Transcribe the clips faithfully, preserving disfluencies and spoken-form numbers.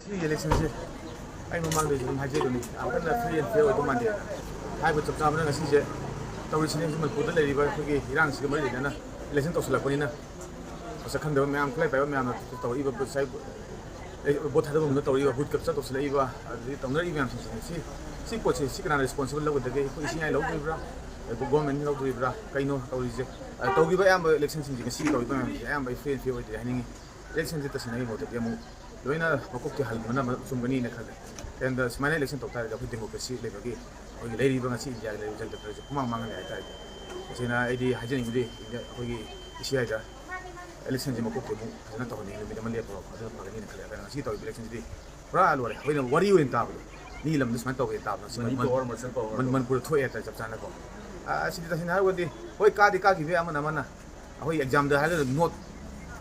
ꯁꯤꯒꯤ ꯏꯂꯦꯛꯁꯟꯁꯦ ꯑꯩ ꯃꯃꯥꯡꯗꯁꯨ ꯑꯗꯨꯝ ꯍꯥꯏꯖꯩꯗꯨꯅꯤ, ꯌꯥꯝ ꯀꯟꯅ ꯐ꯭ꯔꯤ ꯑꯦꯟ ꯐꯤꯌꯔ ꯑꯣꯏꯗꯧ ꯃꯥꯟꯗꯦ꯫ ꯍꯥꯏꯕ ꯆꯞ ꯆꯥꯕꯅ ꯉꯁꯤꯁꯦ ꯇꯧꯔꯤꯁꯤꯅꯦ, ꯍꯧꯖꯤꯛ ꯃꯅꯤꯄꯨꯔꯗ ꯂꯩꯔꯤꯕ ꯑꯩꯈꯣꯏꯒꯤ ꯏꯔꯥꯡꯁꯤꯒ ꯃꯔꯤ ꯂꯩꯅꯅ ꯏꯂꯦꯛꯁꯟ ꯇꯧꯁꯤꯜꯂꯛꯄꯅꯤꯅ ꯃꯁꯛ ꯈꯪꯗꯕ ꯃꯌꯥꯝ, ꯈꯨꯠꯂꯥꯏ ꯄꯥꯏꯕ ꯃꯌꯥꯝꯅ ꯇꯧꯔꯛꯏꯕ ꯉꯁꯥꯏ, ꯑꯦ, ꯚꯣꯠ ꯊꯥꯗꯕ ꯃꯇꯝꯗ ꯇꯧꯔꯛꯏꯕ ꯕꯨꯠ ꯀꯦꯞꯆꯔ ꯇꯧꯁꯤꯜꯂꯛꯏꯕ, ꯑꯗꯨꯗꯒꯤ ꯇꯧꯅꯔꯛꯏꯕ ꯃꯌꯥꯝꯁꯤꯡꯁꯦ, ꯁꯤ, ꯁꯤ ꯄꯣꯠꯁꯦ ꯁꯤ ꯀꯅꯥꯅ ꯔꯦꯁꯄꯣꯟꯁꯤꯕꯜ ꯂꯧꯒꯗꯒꯦ? ꯑꯩꯈꯣꯏ ꯏꯁꯤꯡ ꯂꯧꯗꯣꯔꯤꯕ꯭ꯔꯥ? ꯑꯩꯈꯣꯏ ꯒꯣꯔꯃꯦꯟꯅ ꯂꯧꯗꯣꯔꯤꯕ꯭ꯔꯥ? ꯀꯩꯅꯣ ꯇꯧꯔꯤꯁꯦ? ꯑ, ꯇꯧꯈꯤꯕ ꯑꯌꯥꯝꯕ ꯏꯂꯦꯛꯁꯟꯁꯤꯡꯁꯦ, ꯉꯁꯤ ꯇꯧꯔꯤꯕ ꯃꯌꯥꯝꯁꯦ ꯑꯌꯥꯝꯕ ꯑꯩ ꯐ꯭ꯔꯤ ꯑꯦꯟ ꯐꯤꯌꯔ ꯑꯣꯏꯗꯦ ꯍꯥꯏꯅꯤꯡꯉꯤ꯫ ꯏꯂꯦꯛꯁꯟꯁꯦ ꯇꯁꯦꯡꯅ ꯑꯩꯒꯤ ꯃꯣꯠꯇꯗꯤ ꯑꯃꯨꯛ ꯂꯣꯏꯅ ꯃꯀꯣꯛꯇꯤ ꯍꯟꯕꯅ ꯆꯨꯝꯒꯅꯤꯅ ꯈꯜꯂꯦ꯫ ꯀꯩꯒꯤꯅꯣꯗ ꯁꯨꯃꯥꯏꯅ ꯏꯂꯦꯛꯁꯟ ꯇꯧ ꯇꯥꯔꯒꯗꯤ ꯑꯩꯈꯣꯏ ꯗꯦꯃꯣꯀ꯭ꯔꯦꯁꯤ ꯂꯩꯕꯒꯤ, ꯑꯩꯈꯣꯏꯒꯤ ꯂꯩꯔꯤꯕ ꯉꯁꯤ ꯏꯟꯗꯤꯌꯥꯒꯤ ꯂꯩꯔꯤꯕ ꯖꯟꯇ꯭ꯔꯁꯦ ꯄꯨꯡꯃꯥꯡ ꯃꯥꯡꯍꯜꯂꯦ ꯍꯥꯏꯇꯥꯔꯦ꯫ ꯇꯁꯦꯡꯅ ꯑꯩꯗꯤ ꯍꯥꯏꯖꯅꯤꯡꯕꯗꯤ ꯏꯟꯗꯤꯌꯥ, ꯑꯩꯈꯣꯏꯒꯤ ꯏꯁꯤꯌꯥꯗ ꯏꯂꯦꯛꯁꯟꯁꯦ ꯃꯀꯣꯛꯇꯤ ꯑꯃꯨꯛ ꯐꯖꯅ ꯇꯧꯍꯟꯅꯤꯡꯉꯤ, ꯅꯨꯃꯤꯠ ꯑꯃ ꯂꯦꯞꯄꯒ ꯑꯗꯨꯅ ꯐꯒꯅꯤꯅ ꯈꯜꯂꯦ꯫ ꯑꯗꯨꯅ ꯉꯁꯤ ꯇꯧꯔꯤꯕ ꯏꯂꯦꯛꯁꯟꯁꯤꯗꯤ ꯄꯨꯔꯥ ꯂꯣꯏꯔꯦ꯫ ꯑꯩꯈꯣꯏꯅ ꯋꯥꯔꯤ ꯑꯣꯏꯅ ꯇꯥꯕꯗꯣ, ꯃꯤ ꯂꯝꯗ ꯁꯨꯃꯥꯏꯅ ꯇꯧꯋꯦ ꯇꯥꯕꯗꯣ, ꯁꯤ ꯃꯅꯤ ꯃꯅꯤ-, ꯄꯋꯥꯔ, ꯃꯁꯜ ꯄꯋꯥꯔ ꯃꯅꯤ-, ꯃꯅꯤꯄꯨꯔꯗ ꯊꯣꯛꯑꯦ ꯍꯥꯏꯇꯥꯔꯦ, ꯆꯞ ꯆꯥꯅꯀꯣ꯫ ꯑ, ꯁꯤꯗꯤ ꯇꯁꯦꯡꯅ ꯍꯥꯏꯔꯒꯗꯤ ꯍꯣꯏ, ꯀꯥꯗꯤ ꯀꯥꯈꯤꯕ ꯌꯥꯏ, ꯑꯃꯅ ꯑꯃꯅ ꯑꯩꯈꯣꯏ ꯑꯦꯛꯖꯥꯝꯗ ꯍꯥꯏꯔꯒ ꯅꯣꯠ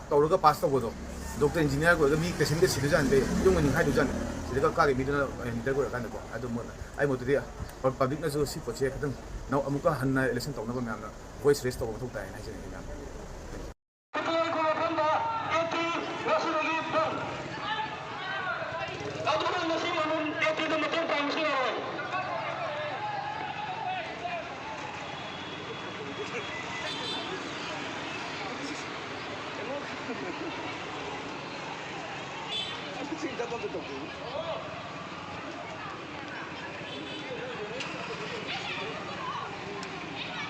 ꯇꯧꯔꯒ ꯄꯥꯁ ꯇꯧꯕꯗꯣ, ꯗꯣꯛꯇꯔ ꯏꯟꯖꯤꯅꯤꯌꯥꯔꯒ ꯑꯣꯏꯔꯒ ꯃꯤ ꯄꯦꯁꯦꯟꯒ ꯁꯤꯕꯖꯥꯠꯅꯠꯇꯦ, ꯌꯨꯝꯒ ꯅꯤꯡꯈꯥꯏꯗꯣꯏꯖꯥꯠꯅꯤ꯫ ꯁꯤꯗꯒ ꯀꯥꯈꯤꯕ ꯃꯤꯗꯨꯅ ꯂꯤꯗꯔꯒ ꯑꯣꯏꯔꯀꯥꯟꯗꯀꯣ꯫ ꯑꯗꯨ ꯃꯣꯠ-, ꯑꯩ ꯃꯣꯠꯇꯗꯤ ꯄ-, ꯄꯕ꯭ꯂꯤꯛꯅꯁꯨ ꯁꯤ ꯄꯣꯠꯁꯦ ꯈꯤꯇꯪ ꯅꯧ-, ꯑꯃꯨꯛꯀ ꯍꯟꯅ ꯏꯂꯦꯛꯁꯟ ꯇꯧꯅꯕ ꯃꯌꯥꯝꯅ ꯚꯣꯏꯁ ꯔꯦꯁ ꯇꯧꯕ ꯃꯊꯧ ꯇꯥꯏꯅ ꯍꯥꯏꯖꯅꯤꯡꯉꯤ ꯃꯌꯥꯝ꯫ ꯑꯩꯈꯣꯏ ꯃꯐꯝꯗ ꯑꯦ ꯇꯤ ꯉꯁꯤꯗꯒꯤ ꯕꯟ꯫ ꯑꯗꯨꯅ ꯉꯁꯤ ꯃꯃꯜ ꯑꯦ ꯇꯤꯗ ꯃꯇꯦꯡ ꯄꯥꯡꯕꯁꯨ ꯌꯥꯔꯣꯏ꯫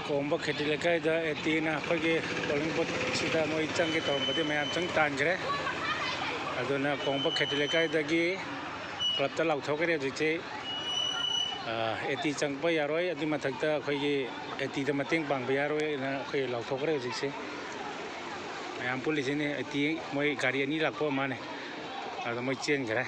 ꯀꯣꯡꯕ ꯈꯦꯇ꯭ꯔꯤ ꯂꯩꯀꯥꯏꯗ ꯑꯦ ꯇꯤꯅ ꯑꯩꯈꯣꯏꯒꯤ ꯄꯣꯂꯤꯡ ꯕꯨꯠꯁꯤꯗ ꯃꯣꯏ ꯆꯪꯒꯦ ꯇꯧꯔꯝꯕꯗꯤ ꯃꯌꯥꯝ ꯆꯪ ꯇꯥꯟꯈ꯭ꯔꯦ꯫ ꯑꯗꯨꯅ ꯀꯣꯡꯕ ꯈꯦꯇ꯭ꯔꯤ ꯂꯩꯀꯥꯏꯗꯒꯤ ꯀ꯭ꯂꯕꯇ ꯂꯥꯎꯊꯣꯛꯈ꯭ꯔꯦ ꯍꯧꯖꯤꯛꯁꯦ꯫ ꯑ, ꯑꯦ ꯇꯤ ꯆꯪꯕ ꯌꯥꯔꯣꯏ, ꯑꯗꯨꯏ ꯃꯊꯛꯇ ꯑꯩꯈꯣꯏꯒꯤ ꯑꯦ ꯇꯤꯗ ꯃꯇꯦꯡ ꯄꯥꯡꯕ ꯌꯥꯔꯣꯏꯅ ꯑꯩꯈꯣꯏ ꯂꯥꯎꯊꯣꯛꯈ꯭ꯔꯦ ꯍꯧꯖꯤꯛꯁꯦ꯫ ꯃꯌꯥꯝ ꯄꯨꯜꯂꯤꯁꯤꯅꯤ, ꯑꯦ ꯇꯤ ꯃꯣꯏ ꯒꯥꯔꯤ ꯑꯅꯤ ꯂꯥꯛꯄ ꯑꯣꯏ ꯃꯥꯜꯂꯦ, ꯑꯗ ꯃꯣꯏ ꯆꯦꯟꯈ꯭ꯔꯦ꯫